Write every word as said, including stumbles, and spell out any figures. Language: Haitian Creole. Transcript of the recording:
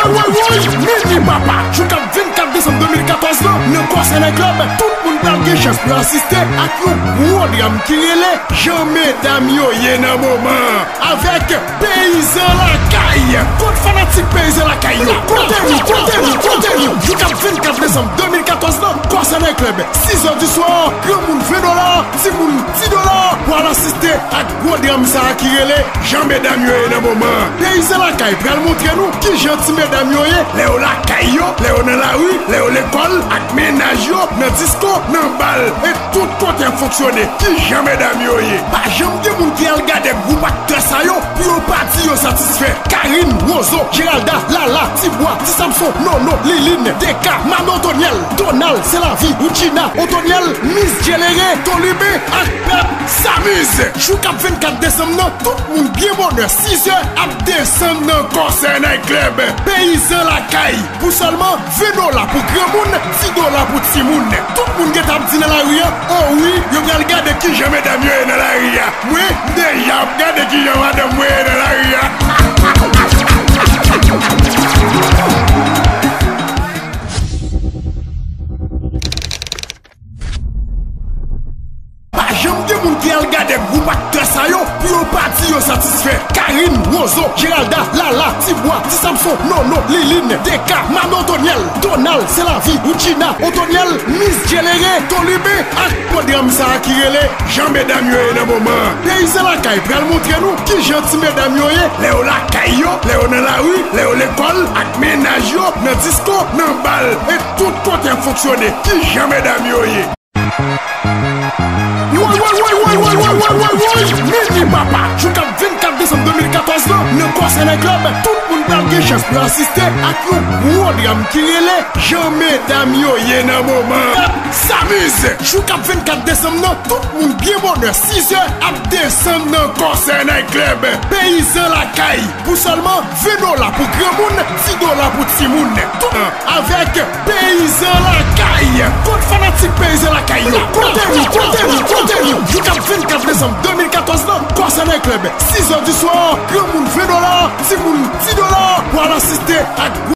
Woy, woy, mini papa, jou k ap vennkat desanm de mil katòz lan, nan Kòsè Night Club, tout moun pral gen chans pou yo asiste ak yon gwo dram ki rele Jan Medam Yo Ye Nan Moman, avèk Peyizan Lakay. Kot fanatik Peyizan Lakay yo? Kote nou, kote nou, kote nou? Jou k ap vennkat desanm de mil katòz lan, Kòsè Night Club, sizè di swa, granmoun ven dola, timoun di dola, pou al asiste ak gwo dram sa a ki rele Jan Medam Yo Ye Nan Moman. Peyizan Lakay pral montre nou kijan ti medam yo ye lè yo lakay yo, lè yo nan lari, lè yo lekòl, ak mennaj yo, nan disko, nan bal, e tout kote ap fonksyone. Kijan medam yo ye? Pa janm gen moun ki al gade gwoup aktè sa yo pou yo pa di yo satisfè. Karine, Wozo, Geralda, Lala, Tibwa, Ti Samson, Nono, Liline, Deka, Mano, Otonyèl, Donald, Selavi, Woudjina, Otonyèl, Miss Djelere, Toliben ak Pèp Samiz. Jou k ap vennkat desanm nan, tout moun byen bonè, sizè ap desann nan Kòsè Night Club. Peyizan Lakay, pou sèlman ven dola pou granmoun, di dola pou timoun. Tout moun gentan ap di nan lari a, o wi, yo pral gade kijan medam yo ye nan lari a. Mwen, m deja ap gade kijan madanm mwen ye nan lari a. Pa janm gen moun ki al gade gwoup aktè sa yo pou yo pa di yo satisfè. Karine, Wozo, Geralda, Lala, Tibwa, Ti Samson, Nono, Liline, Deka, Mano, Otonyèl, Donald, Selavi, Woudjina, Otonyèl, Miss Djelere, Toliben ak pwodram sa a ki rele Jan Medam Yo Ye Nan Moman. Peyizan Lakay pral montre nou kijan ti medam yo ye lè yo lakay yo, lè yo nan lari, lè yo lekòl, ak mennaj yo, nan disko, nan bal, e tout kote ap fonksyone. Kijan medam yo ye? Woy, woy, woy, woy, woy, woy, woy, woy, woy, mini papa, jou k ap vennkat desanm de mil katòz lan, nan Kòsè Night Club, tout moun pral gen chans pou yo asiste ak yon gwo dram ki rele Jan Medam Yo Ye Nan Moman. Pèp Samiz, jou k ap vennkat desanm nan, tout moun byen bonè, sizè ap desann nan Kòsè Night Club. Peyizan Lakay, pou sèlman ven dola pou granmoun, di dola pou timoun. Tout avèk Peyizan Lakay. Kot fanatik Peyizan Lakay yo? Kote nou, kote nou, kote nou? Jou k ap vennkat desanm de mil katòz lan, Kòsè Night Club, sizè di swa, granmoun ven dola, timoun di dola, pou al asiste ak